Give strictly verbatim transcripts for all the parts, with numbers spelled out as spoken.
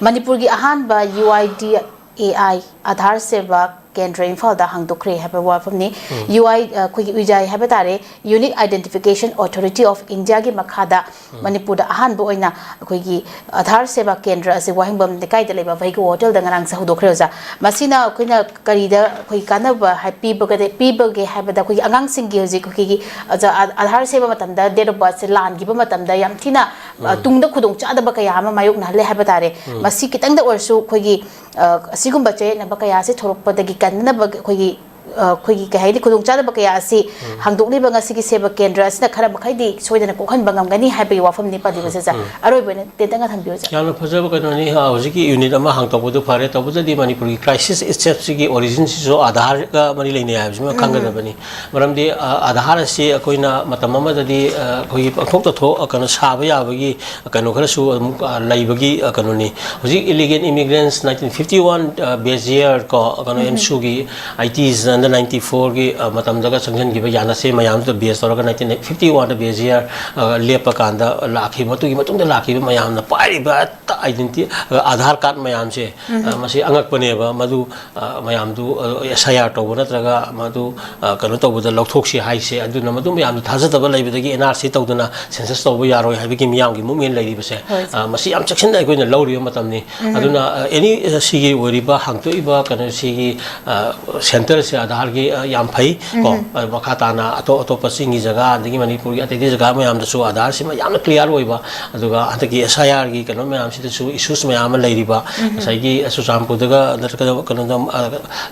ꯃꯅꯤꯄꯨꯔꯒꯤ ꯑꯍꯥꯟꯕ U I D A I Aadhaar ꯁꯦꯕꯥ ꯀꯦꯟꯗ꯭ꯔ ꯏꯝꯐꯥꯜꯗ ꯍꯥꯡꯗꯣꯛꯈ꯭ꯔꯦ ꯍꯥꯏꯕ ꯋꯥꯐꯝꯅꯤ꯫ ꯎꯝ꯫ ꯌꯨ ꯑꯥꯏ, ꯑꯩꯈꯣꯏꯒꯤ ꯌꯨ ꯑꯥꯏ ꯍꯥꯏꯕ ꯇꯥꯔꯦ, Unique Identification Authority of Indiaꯒꯤ ꯃꯈꯥꯗ ꯎꯝ꯫ ꯃꯅꯤꯄꯨꯔꯗ ꯑꯍꯥꯟꯕ ꯑꯣꯏꯅ ꯑꯩꯈꯣꯏꯒꯤ ꯑꯥꯙꯥꯔ ꯁꯦꯕꯥ ꯀꯦꯟꯗ꯭ꯔ ꯑꯁꯤ ꯋꯥꯍꯦꯡꯕꯝ ꯂꯩꯀꯥꯏꯗ ꯂꯩꯕ ꯚꯩꯒꯣ ꯍꯣꯇꯦꯜꯗ ꯉꯔꯥꯡꯁꯦ ꯍꯧꯗꯣꯛꯈ꯭ꯔꯦ, ꯑꯣꯖꯥ꯫ ꯃꯁꯤꯅ ꯑꯩꯈꯣꯏꯅ ꯀꯔꯤꯗ ꯑꯩꯈꯣꯏ ꯀꯥꯟꯅꯕ ꯍꯥꯏ-, ꯄꯤꯕꯒꯗ-, ꯄꯤꯕꯒꯦ ꯍꯥꯏꯕꯗ, ꯑꯩꯈꯣꯏꯒꯤ ꯑꯉꯥꯡꯁꯤꯡꯒꯤ ꯍꯧꯖꯤꯛ ꯑꯩꯈꯣꯏꯒꯤ ꯑꯥꯙꯥ-, ꯑꯥꯙꯥꯔ ꯁꯦꯝꯕ ꯃꯇꯝꯗ date of birthꯁꯦ ꯂꯥꯟꯈꯤꯕ ꯃꯇꯝꯗ ꯌꯥꯝ ꯊꯤꯅ, ꯑ, ꯎꯝ꯫ ꯇꯨꯡꯗ ꯈꯨꯗꯣꯡꯆꯥꯗꯕ ꯀꯌꯥ ꯑꯃ ꯃꯥꯌꯣꯛꯅꯍꯜꯂꯦ ꯍꯥꯏꯕ ꯇꯥꯔꯦ꯫ ꯎꯝ꯫ ꯃꯁꯤ ꯈꯤꯇꯪꯗ ꯑꯣꯏꯔꯁꯨ ꯑꯩꯈꯣꯏꯒꯤ, ꯑ, ꯑꯁꯤꯒꯨꯝꯕ ꯆꯌꯦꯠꯅꯕ ꯀꯌꯥꯁꯦ ꯊꯣꯛꯂꯛꯄꯗꯒꯤ ꯀꯟꯅꯕ ꯑꯩꯈꯣꯏꯒꯤ, ꯑ, ꯑꯩꯈꯣꯏꯒꯤ ꯀꯩ ꯍꯥꯏꯅꯤ, ꯈꯨꯗꯣꯡꯆꯥꯗꯕ ꯀꯌꯥ ꯑꯁꯤ ꯎꯝ꯫ ꯍꯥꯡꯗꯣꯛꯂꯤꯕ ꯉꯁꯤꯒꯤ ꯁꯦꯕꯥ ꯀꯦꯟꯗ꯭ꯔ ꯑꯁꯤꯅ ꯈꯔ ꯃꯈꯩꯗꯤ ꯁꯣꯏꯗꯅ ꯀꯣꯛꯍꯟꯕ ꯉꯝꯒꯅꯤ ꯍꯥꯏꯕꯒꯤ ꯋꯥꯐꯝꯅꯤ ꯄꯟꯕꯤꯕꯁꯦ, ꯁꯥꯔ꯫ ꯎꯝ꯫ ꯑꯔꯣꯏꯕ ꯑꯣꯏꯅ ꯇꯦꯟꯇꯛꯅ ꯊꯝꯕꯤꯌꯨ, ꯁꯥꯔ꯫ ꯌꯥꯝꯅ ꯐꯖꯕ ꯀꯩꯅꯣꯅꯤ꯫ ꯑ, ꯍꯧꯖꯤꯛꯀꯤ unit ꯑꯃ ꯍꯥꯡꯗꯣꯛꯄꯗꯨ ꯐꯔꯦ꯫ ꯇꯧꯕꯇꯗꯤ ꯃꯅꯤꯄꯨꯔꯒꯤ crisis itselfꯁꯤꯒꯤ originꯁꯤꯁꯨ ꯑꯥꯙꯥꯔꯒ ꯃꯔꯤ ꯂꯩꯅꯩ ꯍꯥꯏꯕꯁꯤꯃ ꯎꯝ꯫ ꯈꯪꯒꯗꯕꯅꯤ꯫ ꯃꯔꯝꯗꯤ, ꯑ, ꯑꯥꯙꯥꯔ ꯑꯁꯤ ꯑꯩꯈꯣꯏꯅ ꯃꯇꯝ ꯑꯃꯗꯗꯤ, ꯑ, ꯑꯩꯈꯣꯏꯒꯤ ꯄꯪꯊꯣꯛꯇ ꯊꯣꯛ-, ꯑ, ꯀꯩꯅꯣ ꯁꯥꯕ ꯌꯥꯕꯒꯤ ꯀꯩꯅꯣ ꯈꯔꯁꯨ ꯑꯃꯨꯛ, ꯑ, ꯂꯩꯕꯒꯤ, ꯑ, ꯀꯩꯅꯣꯅꯤ꯫ ꯍꯧꯖꯤꯛ illegal immigrants nineteen fifty one, ꯑ, base year ꯀꯣ, ꯀꯩꯅꯣ, ꯎꯝ꯫ ꯑꯦꯝꯁꯨꯒꯤ ITs under ninety fourꯒꯤ, ꯑ, ꯃꯇꯝꯗꯒ ꯆꯪꯁꯤꯟꯈꯤꯕ ꯌꯥꯅꯁꯦ ꯃꯌꯥꯝꯗꯨꯗ base ꯇꯧꯔꯒ nineteen fifty oneꯗ base year, ꯑ, ꯂꯦꯞꯄ ꯀꯥꯟꯗ ꯂꯥꯛꯈꯤꯕ, ꯃꯗꯨꯒꯤ ꯃꯇꯨꯡꯗ ꯂꯥꯛꯈꯤꯕ ꯃꯌꯥꯝꯅ ꯄꯥꯏꯔꯤꯕ ꯍꯦꯛꯇ identity, ꯑ, ꯑꯥꯙꯥꯔ ꯀꯥꯔꯗ ꯃꯌꯥꯝꯁꯦ, ꯎꯝ꯫ ꯑ, ꯃꯁꯤ ꯑꯉꯛꯄꯅꯦꯕ꯫ ꯃꯗꯨ, ꯑ, ꯃꯌꯥꯝꯗꯨ, ꯑ, SIR ꯇꯧꯕ ꯅꯠꯇ꯭ꯔꯒ ꯃꯗꯨ, ꯑ, ꯀꯩꯅꯣ ꯇꯧꯕꯗ ꯂꯧꯊꯣꯛꯁꯤ ꯍꯥꯏꯁꯦ꯫ ꯑꯗꯨꯅ ꯃꯗꯨ ꯃꯌꯥꯝꯗꯨ ꯊꯥꯖꯗꯕ ꯂꯩꯕꯗꯒꯤ NRC ꯇꯧꯗꯅ census ꯇꯧꯕ ꯌꯥꯔꯣꯏ ꯍꯥꯏꯕꯒꯤ ꯃꯤꯌꯥꯝꯒꯤ movement ꯂꯩꯔꯤꯕꯁꯦ, ꯍꯣꯏ꯫ ꯑ, ꯃꯁꯤ ꯌꯥꯝ ꯆꯦꯛꯁꯤꯟꯅ ꯑꯩꯈꯣꯏꯅ ꯂꯧꯔꯤꯕ ꯃꯇꯝꯅꯤ꯫ ꯎꯝ꯫ ꯑꯗꯨꯅ, ꯑ, any, ꯑ, ꯁꯤꯒꯤ ꯑꯣꯏꯔꯤꯕ ꯍꯥꯡꯗꯣꯛꯏꯕ ꯀꯩꯅꯣ ꯁꯤꯒꯤ, ꯑ, centreꯁꯦ ꯑꯥꯙꯥꯔꯒꯤ, ꯑ, ꯌꯥꯝ ꯐꯩ ꯀꯣ꯫ ꯎꯝ꯫ ꯑ, ꯃꯈꯥ ꯇꯥꯅ ꯑꯇꯣꯞ ꯑꯇꯣꯞꯄ ꯆꯤꯡꯒꯤ ꯖꯒꯥ ꯑꯗꯒꯤ ꯃꯅꯤꯄꯨꯔꯒꯤ ꯑꯇꯩ ꯑꯇꯩ ꯖꯒꯥ ꯃꯌꯥꯝꯗꯁꯨ ꯑꯥꯙꯥꯔꯁꯤꯃ ꯌꯥꯝꯅ clear ꯑꯣꯏꯕ, ꯑꯗꯨꯒ ꯍꯟꯗꯛꯀꯤ SIRꯒꯤ ꯀꯩꯅꯣ ꯃꯌꯥꯝꯁꯤꯗꯁꯨ issues ꯃꯌꯥꯝ ꯑꯃ ꯂꯩꯔꯤꯕ, ꯎꯝ꯫ ꯉꯁꯥꯏꯒꯤ ꯆꯨꯔꯆꯥꯟꯄꯨꯔꯗꯒ ꯅꯠꯇ꯭ꯔꯒ ꯀꯩꯅꯣꯗ, ꯑ,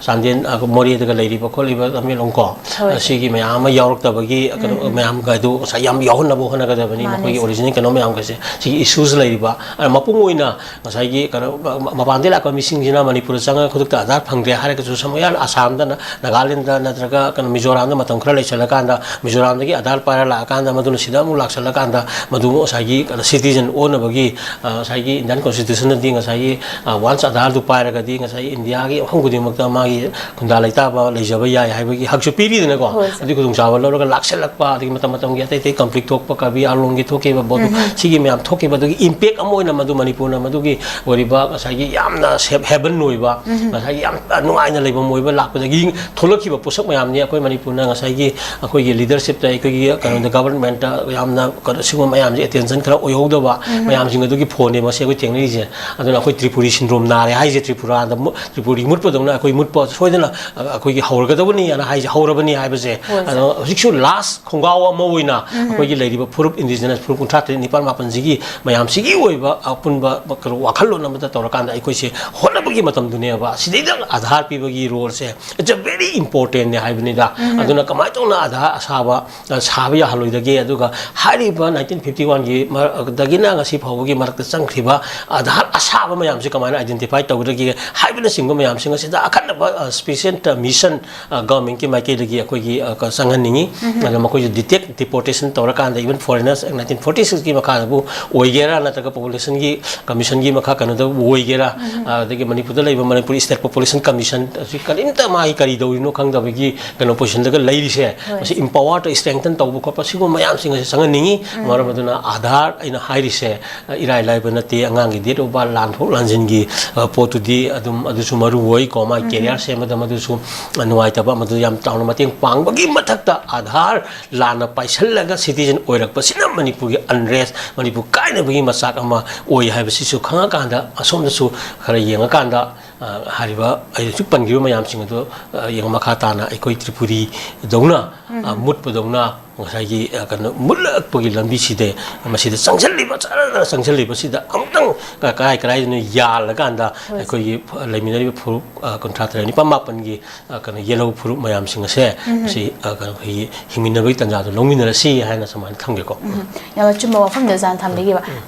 ꯆꯥꯟꯗꯦꯜ, ꯑ, ꯃꯣꯔꯦꯗꯒ ꯂꯩꯔꯤꯕ ꯈꯣꯠꯂꯤꯕ ꯇꯃꯦꯡꯂꯣꯡ ꯀꯣ, ꯍꯣꯏ꯫ ꯑ, ꯁꯤꯒꯤ ꯃꯌꯥꯝ ꯑꯃ ꯌꯥꯎꯔꯛꯇꯕꯒꯤ ꯀꯩꯅꯣ ꯎꯝ, ꯎꯝ꯫ ꯃꯌꯥꯝꯒꯗꯨ ꯉꯁꯥꯏ ꯌꯥꯝ ꯌꯥꯎꯍꯟꯅꯕ ꯍꯣꯠꯅꯒꯗꯕꯅꯤ꯫ ꯃꯥꯅꯦ, ꯃꯈꯣꯏꯒꯤ ꯁꯥꯔ꯫ Original ꯀꯩꯅꯣ ꯃꯌꯥꯝꯒꯁꯦ ꯁꯤꯒꯤ issues ꯂꯩꯔꯤꯕ, ꯑ, ꯃꯄꯨꯡ ꯑꯣꯏꯅ ꯉꯁꯥꯏꯒꯤ ꯀꯩꯅꯣ, ꯃ-, ꯃꯄꯥꯟꯗꯒꯤ ꯂꯥꯛꯄ ꯃꯤꯁꯤꯡꯁꯤꯅ ꯃꯅꯤꯄꯨꯔꯗ ꯆꯪꯉꯒ ꯈꯨꯗꯛꯇ ꯑꯥꯙꯥꯔ ꯐꯪꯗ꯭ꯔꯦ ꯍꯥꯏꯔꯒꯁꯨ ꯁꯃꯨ-, ꯑꯥꯁꯥꯝꯗꯅ ꯅꯥꯒꯥꯂꯦꯟꯗ ꯅꯠꯇ꯭ꯔꯒ ꯀꯩꯅꯣ ꯃꯤꯖꯣꯔꯥꯝꯗ ꯃꯇꯝ ꯈꯔ ꯂꯩꯁꯜꯂꯀꯥꯟꯗ, ꯃꯤꯖꯣꯔꯥꯝꯗꯒꯤ ꯑꯙꯥꯔ ꯄꯥꯏꯔ ꯂꯥꯛꯑꯀꯥꯟꯗ, ꯃꯗꯨꯅ ꯁꯤꯗ ꯑꯃꯨꯛ ꯂꯥꯛꯁꯜꯂꯀꯥꯟꯗ, ꯃꯗꯨ ꯑꯃꯨꯛ ꯉꯁꯥꯏꯒꯤ ꯀꯩꯅꯣ citizen ꯑꯣꯟꯅꯕꯒꯤ, ꯑ, ꯉꯁꯥꯏꯒꯤ Indian Constitution ꯅꯗꯤ ꯉꯁꯥꯏꯒꯤ, ꯑ, once ꯑꯙꯥꯔꯗꯨ ꯄꯥꯏꯔꯒꯗꯤ ꯉꯁꯥꯏꯒꯤ ꯏꯟꯗꯤꯌꯥꯒꯤ ꯃꯐꯝ ꯈꯨꯗꯤꯡꯃꯛꯇ ꯃꯥꯒꯤ ꯈꯨꯟꯗꯥ ꯂꯩꯇꯥꯕ ꯂꯩꯖꯕ ꯌꯥꯏ ꯍꯥꯏꯕꯒꯤ ꯍꯛꯁꯨ ꯄꯤꯔꯤꯗꯅꯀꯣ꯫ ꯍꯣꯏ, ꯁꯥꯔ꯫ ꯑꯗꯨꯒꯤ ꯈꯨꯗꯣꯡꯆꯥꯕ ꯂꯧꯔꯒ ꯂꯥꯛꯁꯜꯂꯛꯄ, ꯑꯗꯒꯤ ꯃꯇꯝ ꯃꯇꯝꯒꯤ ꯑꯇꯩ ꯑꯇꯩ conflict ꯊꯣꯛꯄ, ꯀꯔꯕꯤ ꯑꯥꯡꯂꯣꯡꯒꯤ ꯊꯣꯛꯈꯤꯕ, ꯕꯣꯗꯣ, ꯎꯝ, ꯎꯝ꯫ ꯁꯤꯒꯤ ꯃꯌꯥꯝ ꯊꯣꯛꯈꯤꯕ, ꯑꯗꯨꯒꯤ impact ꯑꯃ ꯑꯣꯏꯅ ꯃꯗꯨ ꯃꯅꯤꯄꯨꯔꯅ ꯃꯗꯨꯒꯤ ꯑꯣꯏꯔꯤꯕ ꯉꯁꯥꯏꯒꯤ ꯌꯥꯝꯅ safe haven ꯑꯣꯏꯕ, ꯎꯝ, ꯎꯝ꯫ ꯉꯁꯥꯏꯒꯤ ꯌꯥꯝ ꯅꯨꯡꯉꯥꯏꯅ ꯂꯩꯐꯝ ꯑꯣꯏꯕ ꯂꯥꯛꯄꯗꯒꯤ ꯊꯣꯛꯂꯛꯈꯤꯕ ꯄꯣꯠꯁꯛ ꯃꯌꯥꯝꯅꯤ꯫ ꯑꯩꯈꯣꯏ ꯃꯅꯤꯄꯨꯔꯅ ꯉꯁꯥꯏꯒꯤ ꯑꯩꯈꯣꯏꯒꯤ leadership ꯇ, ꯑꯩꯈꯣꯏꯒꯤ ꯀꯩꯅꯣꯗ, government ꯇ ꯌꯥꯝꯅ ꯀꯩꯅꯣ, ꯁꯤꯒꯨꯝꯕ ꯃꯌꯥꯝꯁꯦ attention ꯈꯔ ꯑꯣꯏꯍꯧꯗꯕ, ꯎꯝ, ꯎꯝ꯫ ꯃꯌꯥꯝꯁꯤꯡ ꯑꯗꯨꯒꯤ ꯐꯣꯟꯅꯦ ꯃꯁꯤ ꯑꯩꯈꯣꯏ ꯊꯦꯡꯅꯔꯤꯁꯦ꯫ ꯑꯗꯨꯅ ꯑꯩꯈꯣꯏ ꯇ꯭ꯔꯤꯄꯨꯔꯤ syndrome ꯅꯥꯔꯦ ꯍꯥꯏꯁꯦ, ꯇ꯭ꯔꯤꯄꯨꯔꯥꯗ ꯃꯨ-, ꯇ꯭ꯔꯤꯄꯨꯔꯤ ꯃꯨꯠꯄꯗꯧꯅ ꯑꯩꯈꯣꯏ ꯃꯨꯠꯄ ꯁꯣꯏꯗꯅ, ꯑ, ꯑꯩꯈꯣꯏꯒꯤ ꯍꯧꯔꯒꯗꯕꯅꯤ ꯍꯥꯏꯅ ꯍꯥꯏꯁꯦ, ꯍꯧꯔꯕꯅꯤ ꯍꯥꯏꯕꯁꯦ꯫ ꯍꯣꯏ, ꯁꯥꯔ꯫ ꯑꯗꯣ ꯍꯧꯖꯤꯛꯁꯨ last ꯈꯣꯡꯒꯥꯎ ꯑꯃ ꯑꯣꯏꯅ ꯎꯝ, ꯎꯝ꯫ ꯑꯩꯈꯣꯏꯒꯤ ꯂꯩꯔꯤꯕ ꯐꯨꯔꯨꯞ, indigenous ꯐꯨꯔꯨꯞ ꯀꯨꯟꯊ꯭ꯔꯥ ꯇꯔꯦꯠ, ꯅꯤꯄꯥꯜ, ꯃꯥꯄꯜꯁꯤꯒꯤ ꯃꯌꯥꯝꯁꯤꯒꯤ ꯑꯣꯏꯕ ꯑꯄꯨꯟꯕ ꯀꯩꯅꯣ ꯋꯥꯈꯜꯂꯣꯟ ꯑꯃꯗ ꯇꯧꯔꯀꯥꯟꯗ ꯑꯩꯈꯣꯏꯁꯦ ꯍꯣꯠꯅꯕꯒꯤ ꯃꯇꯝꯗꯨꯅꯦꯕ꯫ ꯁꯤꯗꯩꯗ ꯑꯙꯥꯔ ꯄꯤꯕꯒꯤ role say, it's a very important ꯅꯦ ꯍꯥꯏꯕꯅꯤꯗ꯫ ꯎꯝ꯫ ꯑꯗꯨꯅ ꯀꯃꯥꯏꯅ ꯇꯧꯅ ꯑꯙꯥꯔ ꯑꯁꯥꯕ, ꯑ, ꯁꯥꯕ ꯌꯥꯍꯜꯂꯣꯏꯗꯒꯦ? ꯑꯗꯨꯒ ꯍꯥꯏꯔꯤꯕ nineteen fifty one ꯒꯤ ꯃꯔ-, ꯗꯒꯤꯅ ꯉꯁꯤ ꯐꯥꯎꯕꯒꯤ ꯃꯔꯛꯇ ꯆꯪꯈ꯭ꯔꯤꯕ ꯑꯙꯥꯔ ꯑꯁꯥꯕ ꯃꯌꯥꯝꯁꯤ ꯀꯃꯥꯏꯅ identify ꯇꯧꯒꯗꯒꯦ ꯍꯥꯏꯕꯅꯆꯤꯡꯕ ꯃꯌꯥꯝꯁꯤꯡ ꯑꯁꯤꯗ ꯑꯈꯟꯅꯕ, ꯑ, special mission, ꯑ, government ꯀꯤ ꯃꯥꯏꯀꯩꯗꯒꯤ ꯑꯩꯈꯣꯏꯒꯤ, ꯑ, ꯀ-, ꯆꯪꯍꯟꯅꯤꯡꯉꯤ꯫ ꯎꯝ꯫ ꯑꯗꯣ ꯃꯈꯣꯏꯁꯨ detect deportation ꯇꯧꯔꯀꯥꯟꯗ, even Foreigners Act nineteen forty six ꯀꯤ ꯃꯈꯥꯗꯕꯨ ꯑꯣꯏꯒꯦꯔꯥ, ꯅꯠꯇ꯭ꯔꯒ Population ꯒꯤ Commission ꯒꯤ ꯃꯈꯥ ꯀꯩꯅꯣꯗ ꯑꯣꯏꯒꯦꯔꯥ, ꯎꯝ꯫ ꯑꯗꯒꯤ ꯃꯅꯤꯄꯨꯔꯗ ꯂꯩꯕ Manipur State Population Commission ꯑꯁꯤ ꯀꯔꯤꯝꯇ ꯃꯥꯒꯤ ꯀꯔꯤ ꯇꯧꯔꯤꯅꯣ ꯈꯪꯗꯕꯒꯤ ꯀꯩꯅꯣ position ꯗꯒ ꯂꯩꯔꯤꯁꯦ, ꯍꯣꯏ꯫ ꯃꯁꯤ empower ꯇꯧ, strengthen ꯇꯧꯕ ꯈꯣꯠꯄ, ꯁꯤꯒꯨꯝꯕ ꯃꯌꯥꯝꯁꯤꯡ ꯑꯁꯤ ꯆꯪꯍꯟꯅꯤꯡꯉꯤ꯫ ꯎꯝ꯫ ꯃꯔꯝ ꯑꯗꯨꯅ ꯑꯙꯥꯔ ꯑꯩꯅ ꯍꯥꯏꯔꯤꯁꯦ, ꯏꯔꯥꯏ ꯂꯥꯏꯕ ꯅꯠꯇꯦ꯫ ꯑꯉꯥꯡꯒꯤ date of birth ꯂꯥꯟꯊꯣꯛ ꯂꯥꯟꯁꯤꯟꯒꯤ, ꯑ, ꯄꯣꯠꯇꯨꯗꯤ ꯑꯗꯨꯝ ꯑꯗꯨꯁꯨ ꯃꯔꯨ ꯑꯣꯏ ꯀꯣ, ꯃꯥꯒꯤ ꯎꯝ꯫ career ꯁꯦꯝꯕꯗ ꯃꯗꯨꯁꯨ ꯅꯨꯡꯉꯥꯏꯇꯕ, ꯃꯗꯨ ꯌꯥꯝ ꯆꯥꯎꯅ ꯃꯇꯦꯡ ꯄꯥꯡꯕꯒꯤ ꯃꯊꯛꯇ ꯑꯙꯥꯔ ꯂꯥꯟꯅ ꯄꯥꯏꯁꯜꯂꯒ citizen ꯑꯣꯏꯔꯛꯄꯁꯤꯅ ꯃꯅꯤꯄꯨꯔꯒꯤ unrest, ꯃꯅꯤꯄꯨꯔ ꯀꯥꯏꯅꯕꯒꯤ ꯃꯆꯥꯛ ꯑꯃ ꯑꯣꯏ ꯍꯥꯏꯕꯁꯤꯁꯨ ꯈꯪꯉꯀꯥꯟꯗ, ꯑꯁꯣꯝꯗꯁꯨ ꯈꯔ ꯌꯦꯡꯉꯀꯥꯟꯗ, ꯑ, ꯍꯥꯏꯔꯤꯕ ꯑꯩ ꯍꯧꯖꯤꯛ ꯄꯟꯈꯤꯕ ꯃꯌꯥꯝꯁꯤꯡ ꯑꯗꯨ, ꯑ, ꯌꯦꯡꯉ ꯃꯈꯥ ꯇꯥꯅ ꯑꯩꯈꯣꯏ ꯇ꯭ꯔꯤꯄꯨꯔꯤꯗꯧꯅ, ꯎꯝ꯫ ꯑ, ꯃꯨꯠꯄꯗꯧꯅ ꯉꯁꯥꯏꯒꯤ, ꯑ, ꯀꯩꯅꯣ, ꯃꯨꯠꯂꯛꯄꯒꯤ ꯂꯝꯕꯤꯁꯤꯗ ꯃꯁꯤꯗ ꯆꯪꯁꯤꯜꯂꯤꯕ, ꯆꯔ ꯆꯪꯁꯤꯜꯂꯤꯕꯁꯤꯗ ꯑꯃꯨꯛꯇꯪ ꯀ-, ꯀꯔꯥꯏ ꯀꯔꯥꯏꯗꯅꯣ ꯌꯥꯜꯂꯀꯥꯟꯗ ꯍꯣꯏ꯫ ꯑꯩꯈꯣꯏꯒꯤ ꯐ-, ꯂꯩꯃꯤꯟꯅꯔꯤꯕ ꯐꯨꯔꯨꯞ, ꯑ, ꯀꯨꯟꯊ꯭ꯔꯥ ꯇꯔꯦꯠ, ꯅꯤꯄꯥꯜ ꯃꯥꯄꯜꯒꯤ, ꯑ, ꯀꯩꯅꯣ, ꯌꯦꯜꯍꯧ ꯐꯨꯔꯨꯞ ꯃꯌꯥꯝꯁꯤꯡ ꯑꯁꯦ ꯎꯝ꯫ ꯃꯁꯤ, ꯑ, ꯀꯩꯅꯣ, ꯑꯩꯈꯣꯏꯒꯤ ꯍꯤꯡꯃꯤꯟꯅꯕꯒꯤ ꯇꯥꯟꯖꯥꯗꯣ ꯂꯧꯃꯤꯟꯅꯔꯁꯤ ꯍꯥꯏꯅ ꯁꯨꯃꯥꯏꯅ ꯊꯝꯒꯦꯀꯣ꯫ ꯎꯝ꯫ ꯌꯥꯝꯅ ꯑꯆꯨꯝꯕ ꯋꯥꯐꯝꯅꯤ ꯑꯣꯖꯥꯅ ꯊꯝꯕꯤꯈꯤꯕ꯫ ꯎꯝ꯫